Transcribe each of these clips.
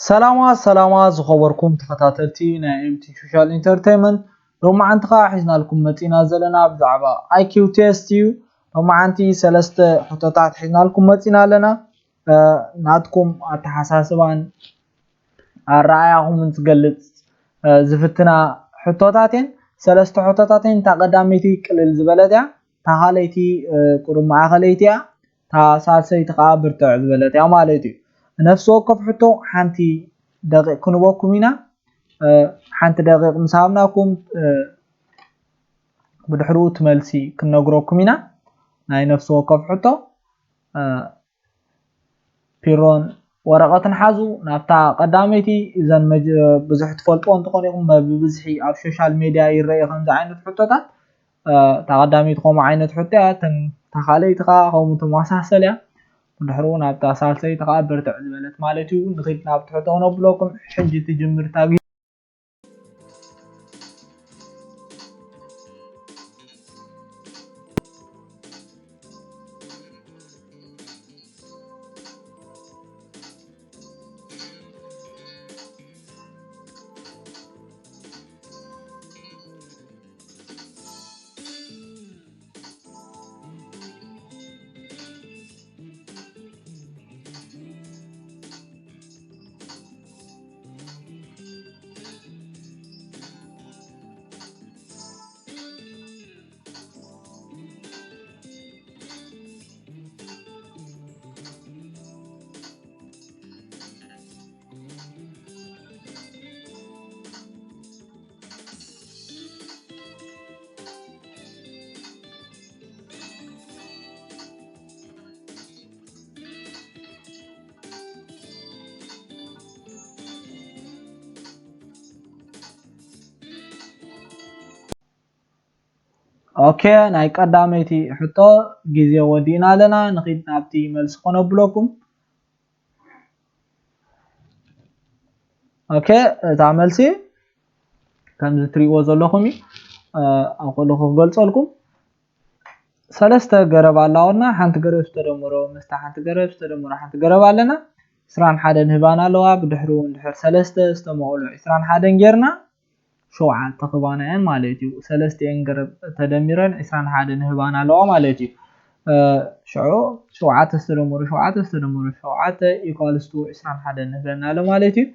ሰላማ ሰላማ ዝኸበርኩም ተኸታተልቲ ናይ M T Social Entertainment፣ ሎማዓንቲ ከዓ ሒዝናልኩም መፂና ዘለና ብዛዕባ I Q test እዩ። ሎማዓንቲ ሰለስተ ሕቶታት ሒዝናልኩም መፂና ኣለና። ናትኩም ኣተሓሳስባን ኣረኣያኹምን ዝገልፅ ዝፍትና ሕቶታት እየን። ሰለስተ ሕቶታት እየን። እታ ቀዳመይቲ ቅልል ዝበለት እያ። እታ ካልኣይቲ ቁሩብ ማእኸለይቲ እያ። እታ ሳልሰይቲ ከዓ ብርትዕ ዝበለት እያ ማለት እዩ። ነፍሲ ወከፍ ሕቶ ሓንቲ ደቂቕ ክንበኩም ኢና። ሓንቲ ደቂቕ ምስ ሃብናኩም ብድሕሪኡ እቲ መልሲ ክንነግረኩም ኢና። ናይ ነፍሲ ወከፍ ሕቶ ፒሮን ወረቐትን ሓዙ። ናብታ ቀዳመይቲ እዘን ብዙሕ ትፈልጥዎ እንተኾነ ኢኹም ብብዝሒ ኣብ ሶሻል ሜድያ ይረአ ከምዚ ዓይነት ሕቶታት። እታ ቀዳመይቲ ከምኡ ዓይነት ሕቶ እያ። እታ ካልኣይቲ ከዓ ከምኡ ተመሳሰል እያ። ብድሕሪኡ ናብታ ሳልሰይቲ ከዓ ብርትዕ ዝበለት ማለት እዩ። ንኺድ ናብቲ ሕቶ ክነብለኩም። ሕጂ ትጅምር እታ ግዜ። ኦኬ፣ ናይ ቀዳመይቲ ሕቶ ግዜ ወዲእና ኣለና። ንኺድ ናብቲ መልሲ ከነብለኩም። ኦኬ፣ እታ መልሲ ከምዚ ትሪእዎ ዘለኹም እዩ። ኣብ ከለኹ ክገልፀልኩም። ሰለስተ ገረብ ኣላወና። ሓንቲ ገረብ ዝተደመሮ ምስታ ሓንቲ ገረብ ዝተደመሮ ሓንቲ ገረብ ኣለና። ዕስራን ሓደን ንህባና ኣለዋ። ብድሕሪኡ እንድሕር ሰለስተ ዝተመቐሉ ዕስራን ሓደን ጌርና ሸውዓተ ክባና እየን ማለት እዩ። ሰለስቲኤን ገረብ ተደሚረን ዕስራን ሓደን ንህባና ኣለዋ ማለት እዩ። ሽዑ ሸውዓተ ዝተደመሩ ሸውዓተ ዝተደመሩ ሸውዓተ equals to ዕስራን ሓደን ንህበና ኣሎ ማለት እዩ።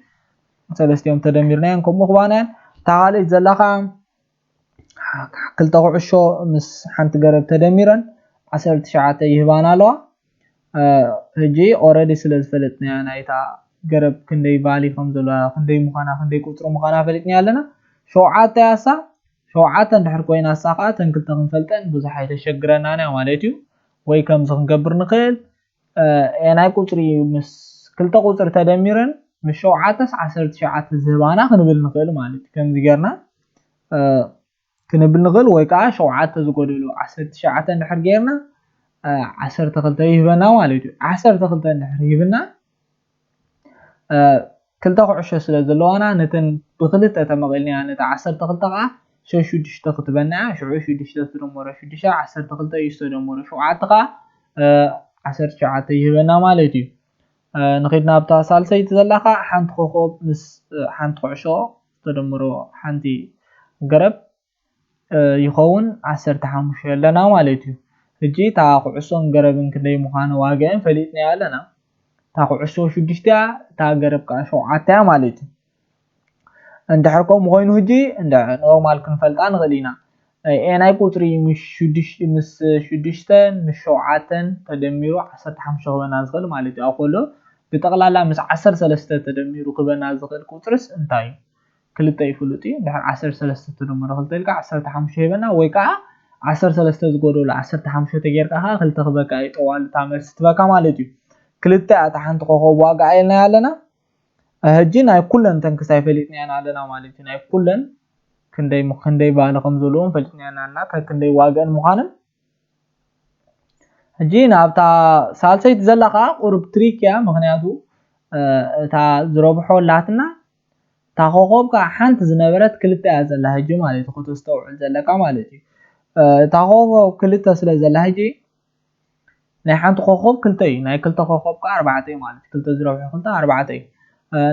ሰለስቲኦም ተደሚርናየን ከምኡ ክባና እየን። እታ ካልኣይቲ ዘላ ከዓ ክልተ ኩዕሾ ምስ ሓንቲ ገረብ ተደሚረን ዓሰርተ ትሽዓተ ይህባና ኣለዋ። ሕጂ already ስለ ዝፈለጥናያ ናይታ ገረብ ክንደይ ቫሊ ከም ዘለዋ፣ ክንደይ ምዃና፣ ክንደይ ቁፅሪ ምዃና ፈሊጥናያ ኣለና። ሸውዓተ እያ እሳ። ሸውዓተ እንድሕር ኮይና እሳ ከዓ እተን ክልተ ክንፈልጠን ብዙሕ ኣይተሸግረናን እያ ማለት እዩ። ወይ ከምዚ ክንገብር ንኽእል፣ ናይ ቁፅሪ ምስ ክልተ ቁፅሪ ተደሚረን ምስ ሸውዓተስ ዓሰርተ ትሽዓተ ዝህባና ክንብል ንኽእል ማለት እዩ። ከምዚ ጌርና ክንብል ንኽእል፣ ወይ ከዓ ሸውዓተ ዝጎደሎ ዓሰርተ ትሽዓተ እንድሕር ጌርና ዓሰርተ ክልተ ይህበና ማለት እዩ። ዓሰርተ ክልተ እንድሕር ሂብና ክልተ ኩዕሾ ስለ ዘለዋና ነተን ብክልተ ተመቒልናያ ነታ ዓሰርተ ክልተ ከዓ ሸሽዱሽተ ክትበና እያ። ሽዑ ሽዱሽተ ዝተደመሮ ሽዱሽተ ዓሰርተ ክልተ እዩ፣ ዝተደመሮ ሸውዓተ ከዓ ዓሰርተ ትሽዓተ ይህበና ማለት እዩ። ንኺድ ናብታ ሳልሰይቲ ዘላ ከዓ ሓንቲ ኮኾብ ምስ ሓንቲ ኩዕሾ ዝተደመሮ ሓንቲ ገረብ ይኸውን ዓሰርተ ሓሙሽተ ኣለና ማለት እዩ። ሕጂ እታ ኩዕሶን ገረብን ክንደይ ምዃኑ ዋጋኤን ፈሊጥናያ ኣለና። እታ ኩዕሶ ሽዱሽተ እያ፣ እታ ገረብ ከዓ ሸውዓተ እያ ማለት እዩ። እንድሕር ከምኡ ኮይኑ ሕጂ እንደ ኖርማል ክንፈልጣ ንኽእል ኢና። ኤ ናይ ቁፅሪ ምስ ሽዱሽ- ምስ ሽዱሽተን ምስ ሸውዓተን ተደሚሩ ዓሰርተ ሓሙሽተ ክበና ዝኽእል ማለት እዩ። ኣብ ከሎ ብጠቕላላ ምስ ዓሰርተ ሰለስተ ተደሚሩ ክበና ዝኽእል ቁፅርስ እንታይ እዩ? ክልተ እዩ ፍሉጥ እዩ። እንድሕር ዓሰርተ ሰለስተ ተደመረ ክልተ ኢልካ ዓሰርተ ሓሙሽተ ይበና፣ ወይ ከዓ ዓሰርተ ሰለስተ ዝጎደሎ ዓሰርተ ሓሙሽተ ተጌርካ ከዓ ክልተ ክበካ እዩ ጠዋሊ እታ መልሲ ትበካ ማለት እዩ። ክልተ እያ እታ ሓንቲ ኮኸብ ዋጋ ኢልና ኣለና። ሕጂ ናይ ኩለን ተንክስታይ ፈሊጥናየን ኣለና ማለት እዩ። ናይ ኩለን ክንደይ ክንደይ ቫሊ ከም ዘለዎም ፈሊጥናየን ኣለና፣ ከክንደይ ዋገን ምዃንን። ሕጂ ናብታ ሳልሰይቲ ዘላ ከዓ ቁሩብ ትሪክ እያ፣ ምኽንያቱ እታ ዝረብሖ ኣላትና፣ እታ ኮኾብ ከዓ ሓንቲ ዝነበረት ክልተ እያ ዘላ ሕጂ ማለት እዩ፣ ከተስተውዕል ዘለካ ማለት እዩ። እታ ኮኾብ ክልተ ስለ ዘላ ሕጂ ናይ ሓንቲ ኮኾብ ክልተ እዩ፣ ናይ ክልተ ኮኾብ ከዓ ኣርባዕተ እዩ ማለት እዩ። ክልተ ዝረብሖ ክልተ ኣርባዕተ እዩ።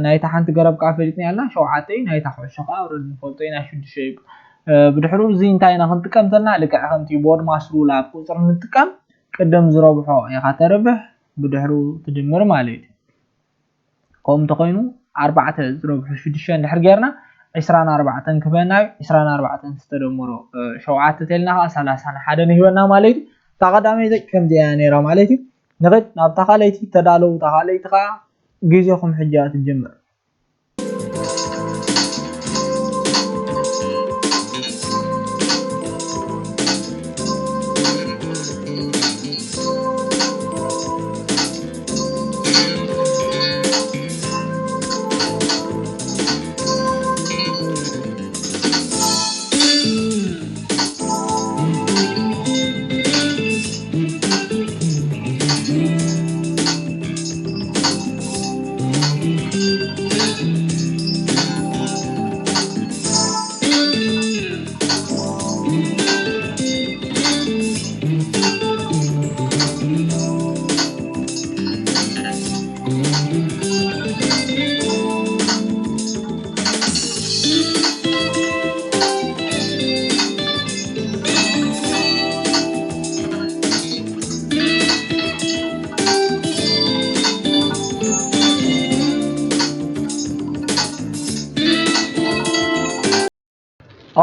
ናይታ ሓንቲ ገረብ ከዓ ፈሊጥና ያልና ሸውዓተ እዩ። ናይታ ኩዕሾ ከዓ ረ ንፈልጦ ኢና ሽዱሽተ እዩ። ብድሕሩ እዚ እንታይ ኢና ክንጥቀም ዘለና? ልክዕ ከምቲ ቦድ ማስ ሩል ኣብ ቁፅሪ ንጥቀም ቅድም ዝረብሖ ኢኻ ተርብሕ ብድሕሩ ትድምር ማለት እዩ። ከምኡ እንተኮይኑ ኣርባዕተ ዝረብሑ ሽዱሽተ እንድሕር ጌርና ዕስራን ኣርባዕተን ክበና እዩ። ዕስራን ኣርባዕተን ዝተደመሮ ሸውዓተ ተልና ከዓ ሰላሳን ሓደን ይህበና ማለት እዩ። እታ ቀዳመይቲ ከምዚኣ እያ ነይራ ማለት እዩ። ንኽድ ናብታ ካልኣይቲ ተዳለዉ። እታ ካልኣይቲ ከዓ ግዜኹም ሕጂ እያ ትጅምር።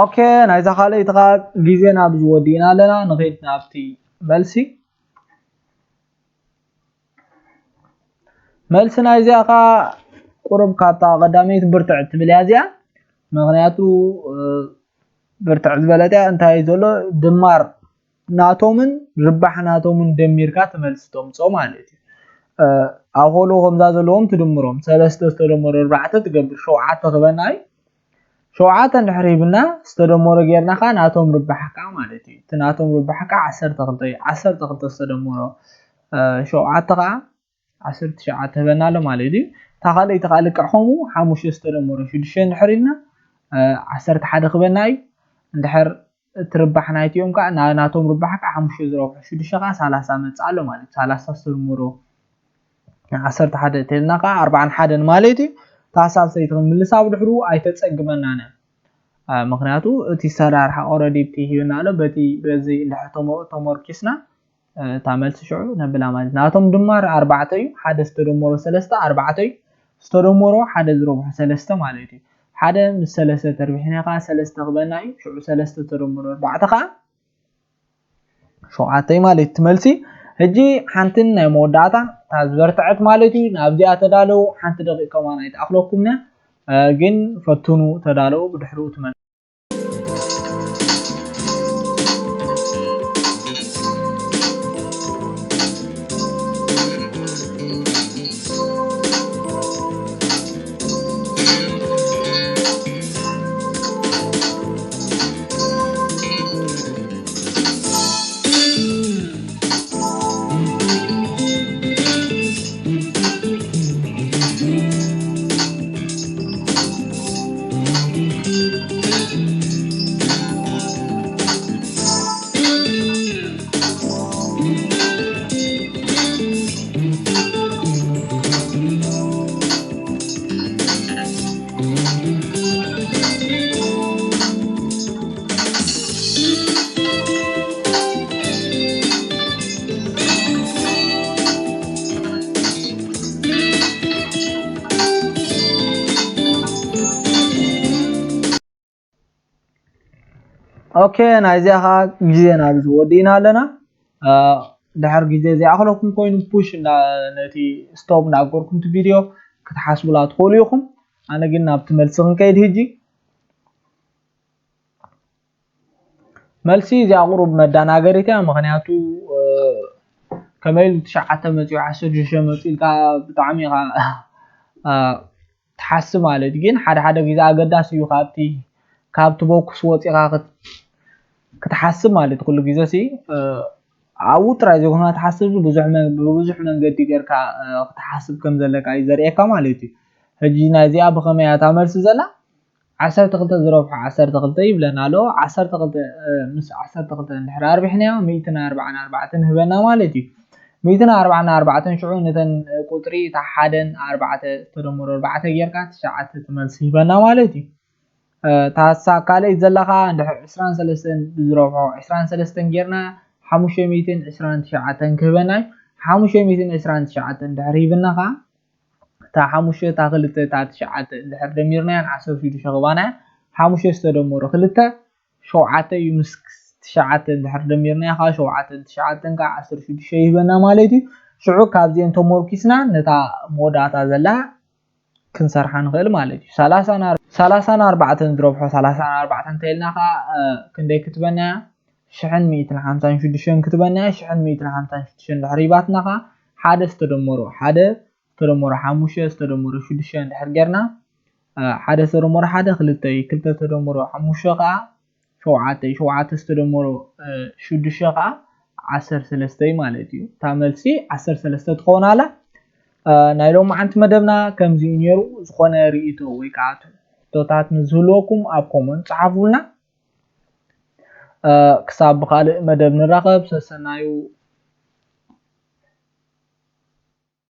ኦኬ፣ ናይዛ ካልኣይቲ ከዓ ግዜና ኣብዚ ወዲእና ኣለና። ንኸይድ ናብቲ መልሲ። መልሲ ናይዚኣ ከዓ ቁሩብ ካብታ ቀዳመይቲ ብርትዕ ትብል እያ እዚኣ። ምኽንያቱ ብርትዕ ዝበለት እያ። እንታይ ዘሎ ድማር ናቶምን ርባሕ ናቶምን ደሚርካ ትመልሲ ተምፅኦ ማለት እዩ። ኣኸሉ ከምዛ ዘለዎም ትድምሮም ሰለስተ ዝተደመሩ ኣርባዕተ ትገብር ሸውዓተ ክበና እዩ። ሸውዓተ እንድሕር ሂብና ዝተደመሮ ጌርና ከዓ ናቶም ርባሕ ከዓ ማለት እዩ። እቲ ናቶም ርባሕ ከዓ ዓሰርተ ክልተ እዩ። ዓሰርተ ክልተ ዝተደመሮ ሸውዓተ ከዓ ዓሰርተ ትሽዓተ ህበና ኣሎ ማለት እዩ። እታ ካልኣይቲ ከዓ ልክዕ ከምኡ ሓሙሽተ ዝተደመሮ ሽዱሽተ እንድሕር ኢልና ዓሰርተ ሓደ ክበና እዩ። እንድሕር እቲ ርባሕ ናይቲኦም ከዓ ናቶም ርባሕ ከዓ ሓሙሽተ ዝረብሑ ሽዱሽተ ከዓ ሰላሳ መፅእ ኣሎ ማለት እዩ። ሰላሳ ዝተደመሮ ዓሰርተ ሓደ ተልና ከዓ ኣርባዓን ሓደን ማለት እዩ። እታ ሳልሰይቲ ክንምልሳ ብድሕሩ ኣይተፀግመናን እያ። ምክንያቱ እቲ ሰራርሓ ኦረዲ ብቲ ሂብና ኣሎ በቲ በዚ እንድሕር ተመርኪስና እታ መልሲ ሽዑ ነብላ ማለት ናቶም ድማር ኣርባዕተ እዩ። ሓደ ዝተደመሮ ሰለስተ ኣርባዕተ እዩ። ዝተደመሮ ሓደ ዝረብሖ ሰለስተ ማለት እዩ። ሓደ ምስ ሰለስተ ተርቢሕና ከዓ ሰለስተ ክበና እዩ። ሽዑ ሰለስተ ተደመሮ ኣርባዕተ ከዓ ሸውዓተ ማለት እዩ። መልሲ ሕጂ ሓንትን ናይ መወዳእታ እታ ዝበርትዐት ማለት እዩ። ናብዚኣ ተዳለው ሓንቲ ደቂቅ ከማን ኣይትኣኽለኩምና ግን ፈትኑ ተዳለው ብድሕሩ ትመልሱ። ኦኬ፣ ናይዚኣ ከዓ ግዜና ኣብዚ ወዲእና ኣለና። ድሕር ግዜ ዘይኣኽለኩም ኮይኑ ፑሽ ነቲ ስቶፕ እንዳገርኩም እቲ ቪድዮ ክትሓስቡላ ትኽእሉ ኢኹም። ኣነ ግን ናብቲ መልሲ ክንከይድ ህጂ። መልሲ እዚኣ ቁሩብ መዳናገሪት እያ። ምክንያቱ ከመይ ኢሉ ትሽዓተ መፂኡ ዓሰርተ ሽዱሽተ መፂኡ ኢልካ ብጣዕሚ ኢኻ ትሓስብ ማለት ግን ሓደ ሓደ ግዜ ኣገዳሲ እዩ ካብቲ ካብቲ ቦክስ ወፂኻ ክትሓስብ ማለት ኩሉ ግዜ ሲ ኣብኡ ጥራይ ዘይኮነ ክትሓስብ ብዙሕ ብብዙሕ መንገዲ ጌርካ ክትሓስብ ከም ዘለካ እዩ ዘርእየካ ማለት እዩ። ሕጂ ናይዚኣ ብኸመይ እያ እታ መልሲ ዘላ ዓሰርተ ክልተ ዝረብሑ ዓሰርተ ክልተ ይብለና ኣሎ። ዓሰርተ ክልተ ምስ ዓሰርተ ክልተ እንድሕር ኣርቢሕናዮ ሚእቲ ናይ ኣርባዓን ኣርባዕተን ንህበና ማለት እዩ። ሚእትን ኣርባዓን ኣርባዕተን ሽዑ ነተን ቁፅሪ እታ ሓደን ኣርባዕተ ዝተደመሩ ኣርባዕተ ጌርካ ትሽዓተ ትመልሲ ይህበና ማለት እዩ። እታ እሳ ካልኣይ ዘለኻ እንድሕር ዕስራን ሰለስተን ብዝረብሖ ዕስራን ሰለስተን ጌርና ሓሙሽተ ሚእትን ዕስራን ትሽዓተን ክህበና እዩ። ሓሙሽተ ሚእትን ዕስራን ትሽዓተን እንድሕር ሂብና ኸዓ እታ ሓሙሽተ እታ ክልተ እታ ትሽዓተ እንድሕር ደሚርናያ ዓሰርተ ሽዱሽተ ክባና ሓሙሽተ ዝተደመሩ ክልተ ሸውዓተ እዩ። ምስ ትሽዓተ እንድሕር ደሚርናያ ከዓ ሸውዓተ ትሽዓተን ከዓ ዓሰርተ ሽዱሽተ ይህበና ማለት እዩ። ሽዑ ካብዚአን ተሞርኪስና ነታ መወዳእታ ዘላ ክንሰርሓ ንኽእል ማለት እዩ። ሰላሳን ኣርባዕተን ዝረብሖ ሰላሳን ኣርባዕተን እንተኢልና ከዓ ክንደይ ክትበና ሽሕን ሚእትን ሓምሳን ሽዱሽተን ክትበና ሽሕን ሚእትን ሓምሳን ሽዱሽተን ድሕሪ ሂባትና ከዓ ሓደ ዝተደመሮ ሓደ ዝተደመሮ ሓሙሽተ ዝተደመሮ ሽዱሽተ እንድሕር ጌርና ሓደ ዝተደመሮ ሓደ ክልተ እዩ። ክልተ ዝተደመሮ ሓሙሽተ ከዓ ሸውዓተ እዩ። ሸውዓተ ዝተደመሮ ሽዱሽተ ከዓ ዓሰርተ ሰለስተ እዩ ማለት እዩ። እታ መልሲ ዓሰርተ ሰለስተ ትኸውን ኣላ። ናይ ሎማዓንቲ መደብና ከምዚ እዩ ነይሩ። ዝኾነ ርእይቶ ወይ ከዓ ሕቶታት ምስ ዝህልወኩም ኣብ ኮመንት ጸሓፉልና። ክሳብ ብኻልእ መደብ ንራኸብ ሰሰናዩ።